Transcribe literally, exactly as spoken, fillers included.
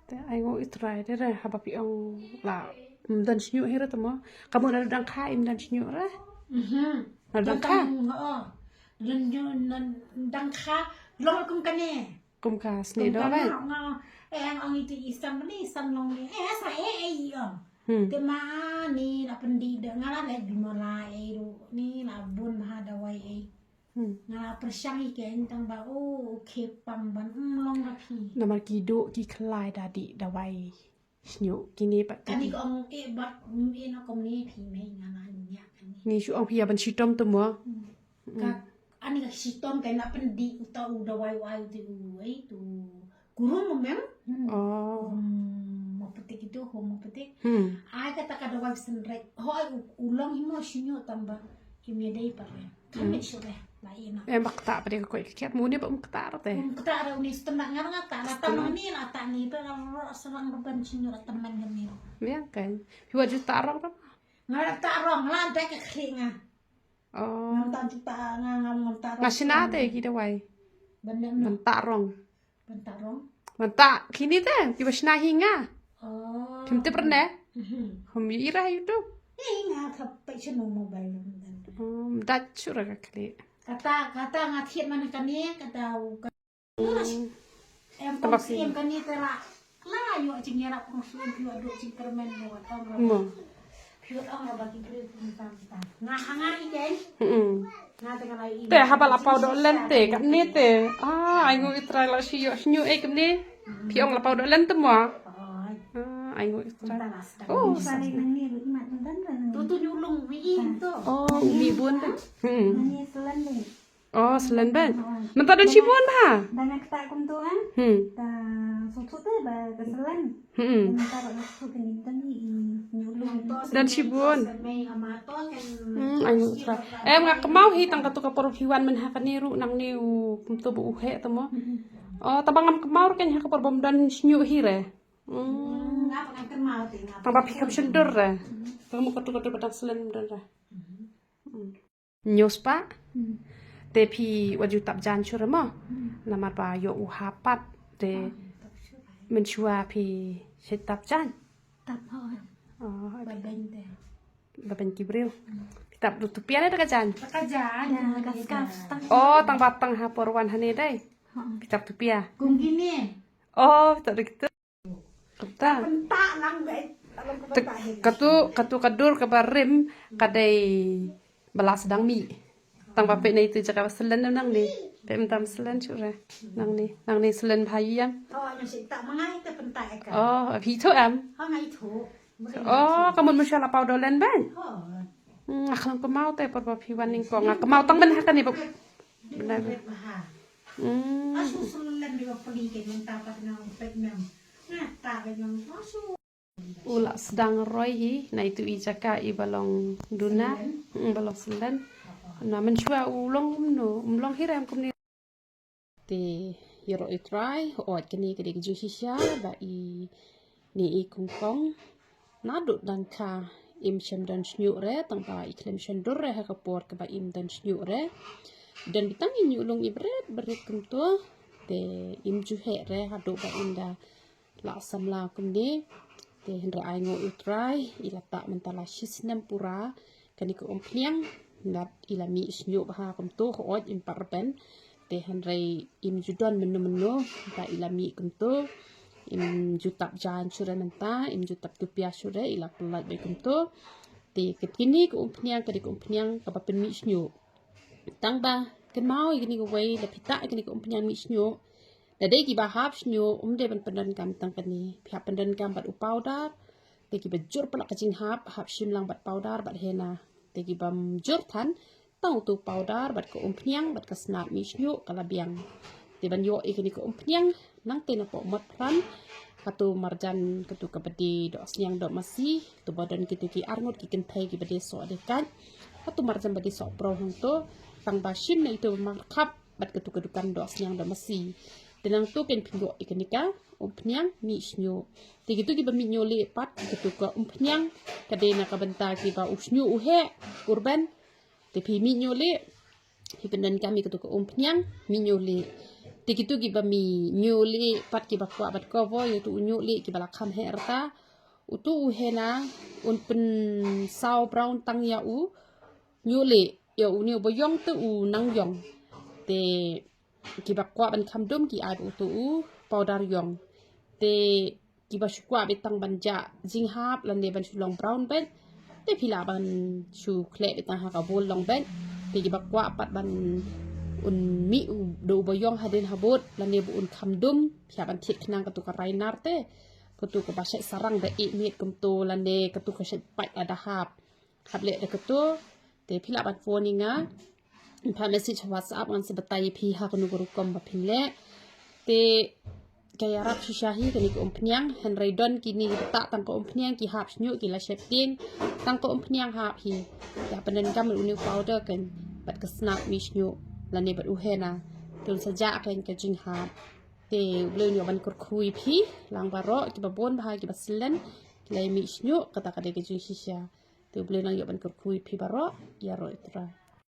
Te ai nguh i Trai te re, haba phi ong la ym don shñiuh hi re te mo. Ka mut na dang kha im don shñiuh re. Mhm. Na dang kha. Dang, oh. Don ju nan dang kha long kum kane. Kum ka sni do ba. Nga, eh, ang ong itu isam ni, isam long ni. Eh, asa eh, eh, i ong. Hmm. Te ma ni la pendi de nga la le bimala eh ru ni la bun ha dawai eh. Hmm. Nga la pyrshang i ken tang ba, oh, okay pang ban, mm, long ra phi. Namar ki do ki khlai da di dawai. Shñiuh kine pat. Kani ka ong e bat, mm, e na kom ni phi me nga na nya kani. Ni shu ong phi ya ban shitom tu mo. Hmm. Ka ani ka shitom ka na pendi uta u dawai u ai u ti u ai tu. Kurung mem. Hmm. Oh. Hmm, mo petik itu, ho mo petik. Hmm. Ai kata ka dawai senrek. Ho ai u-, ulong himo shñiuh tamba. Kimia dei pa re. Kami sure la ina. Em bak ta pa dei ka koi ka kiat mu ni ba um kata rate. Um kata ra uni setengah ngar ngata la tang ni la ta ni pa la ro serang reban shñiuh la teman kami. Biang kan. Hiwa juta rong ra. Nga la ta rong la da ka khli nga. Oh. Ngam ta juta nga ngam ngam ta rong. Nga shina te ki dawai. Benar. Ngam ta rong. Bynta rong. Bynta kini te kiba shna hi nga. Oh. Kim tip rne. Mhm. Hum ira YouTube. Ei nga ka pai chenu mobile. Um, dat sura ka kli. Kata, kata nga thiet man kani, kata u ka. Hmm. Em pom si em kani te la. La yo ching yara pom si em yo do ching kermen mo tong. Mo. Pure ong ba ki briew ki tam tam. Nga hanga i ken. Mm. Nga te nga lai i. Te haba la pau do len te, kat ni te. Ah, ai ngu i Trai la shi yo shnyu e kat ni. Phi ong la pau do len te mo. Oh. Ah, ai ngu i Trai. Oh, sa ni nang ni mat dan dan. Tu tu nyulung mi i tu. Oh, mi bun te. Hmm. Ni selan ni. Oh, selen ban. Mynta don shibun bha. Ba nga kata kumtu kan. Hmm. Ta sutu te ba ka selen. Hmm. Mynta ba nga sutu ni dan ni nyulung. Don shibun. Hmm, ai ngut tra. Em nga kemau hi tang katu ka por phi wan men ha kani ru nang ni u kumtu bu u he tu mo. Oh, taba ngam kemau kan ha ka por bom don shnyu hi re. Hmm. Tang ba phi kam shendur re. Tang mo katu katu ba dang selen don re. Hmm. News pa. Hmm. Te phi wat ju tap jan shuh re mo. Hmm. Namar ba yo u hapat te. Ah, tap shuh. Mynshuwa phi shi tap jan. Tap ho. Oh, ba beng te. Ba beng ki briew. Hmm. Phi tap du tu pia ne ta ka jan. Ta ka jan. Ya, ka skaf tang. Oh, tang ba tang ha por wan hane dai. Ha. Phi tap tu pia. Kum kine. Oh, phi tap du kitu. Kata. Katu, katu ka dur kaba rim ka dei ba la sdang mih. Tang ba peit na itu jaka ba selen nang ni. Peit mynta selen shuh re. Nang ni, nang ni selen bha ïa. Oh, phi ithuh em. Oh, ka mut mynshuwa la pau do len ban. Hmm, nga khlem kynmaw te por ba phi wan nyngkong. Nga kynmaw tang ban ha kane ba. Bynta ba. Hmm. U la sdang roi hi na itu i jaka i ba long duna. Hmm, ba long selen. Na mynshuwa u long kumno, um long hi re em kumne. Te ïaroh i Trai, hooid kane ka dei ka juh shisha ba i ne i kongkong. Naduh dang kha im shem don shñiuh re, tang ba i khlem shendur re ha ka por kaba im don shñiuh re. Don bitang i ñiuhlung i bret bret kumto, te im ju heh re haduh ba im da la samla kumne. Te hynrei ai nguh i Trai, i la tah mynta la shi snem pura kane ka umphniang, bad i la mih shñiuh bha kumto, hooid im pat rben. Te hynrei im ju don mynno mynno ba i la mih kumto. Im ju tap jan shuh re mynta, im ju tap tu pia shuh re, i la pyllait beit kumto. Te kine ka umphniang ka dei ka umphniang kaba pynmih shñiuh. Tang ba kynmaw ïa kane kawei, da phi tah ïa kane ka umphniang mih shñiuh, da dei kiba hap shñiuh, um dei ban pyndonkam tang kane. Phi hap pyndonkam bad u pawdar. Te kiba jur palat ka jinghap, hap shim lang bad pawdar bad hena. Te kibym jur than, tang utu u pawdar bad ka umphniang bad ka snat mih shñiuh ka la biang. Te ban ïoh ïa kane ka umphniang, nangta na poh mot phran, katu marjan katu kaba dei doh sniang doh masi, tu ba don kitu ki arngut ki kynthei kiba dei soh dei kait. Katu marjan ba dei soh pro hangto, tang ba shim na itu ba markhap bad katu ka dukan doh sniang doh masi. Te nangtu ken pynïoh ïa kane ka umphniang mih shñiuh. Te kitu kiba mih ñiuh leh pat, katu ka umphniang ka dei na ka bynta kiba u shñiuh u heh, urban. Te phi mih ñiuh leh, phi pyndonkam ïa katu ka umphniang mih ñiuh leh. Te kitu kiba mi ñiuh lieh pat kiba kwah ban cover ïa utu u ñiuh lieh kiba la kham heh rta. Utu u henna un pynsaw brown tang ïa u ñiuh lieh, ïa une u ba ïong te u nang ïong. Te kiba kwah ban kham dum ki ai utu u powder ïong. Te kiba shu kwah beit tang ban jah jinghap lane ban shu long brown beit, te phi lah ban shu khleh beit tang ha ka bowl long beit. Te kiba kwah pat ban un mih u da u ba ïong hadien habud lane ba un kham dum, phi lah ban thied khnang katu ka rai nar te katu kaba shait sarang da ih miet kumto lane katu ka shait pait lada hap. Hap leh da katu. Te phi lah ban phone ïa nga, phah message ha WhatsApp, ngan sa batai ïa phi ha kano ka rukom ba phin leh. Te ka ïarap shisha hi kane ka umphniang, hynrei don kine kiba tah tang ka umphniang ki hap shñiuh, ki la sheptieng, tang ka umphniang hap hi. Ïa pyndonkam une u powder kan bad ka snap mih shñiuh lane bad u henna, te un sa jah kan ka jinghap. Te U Blei un ïoh ban kyrkhu ïa phi lang baroh, kiba bun bha kiba slen ki la ïa mih shñiuh, kata ka dei ka jingshisha. Te U Blei un ïoh ban kyrkhu ïa phi baroh. Ïaroh ïa U Trai.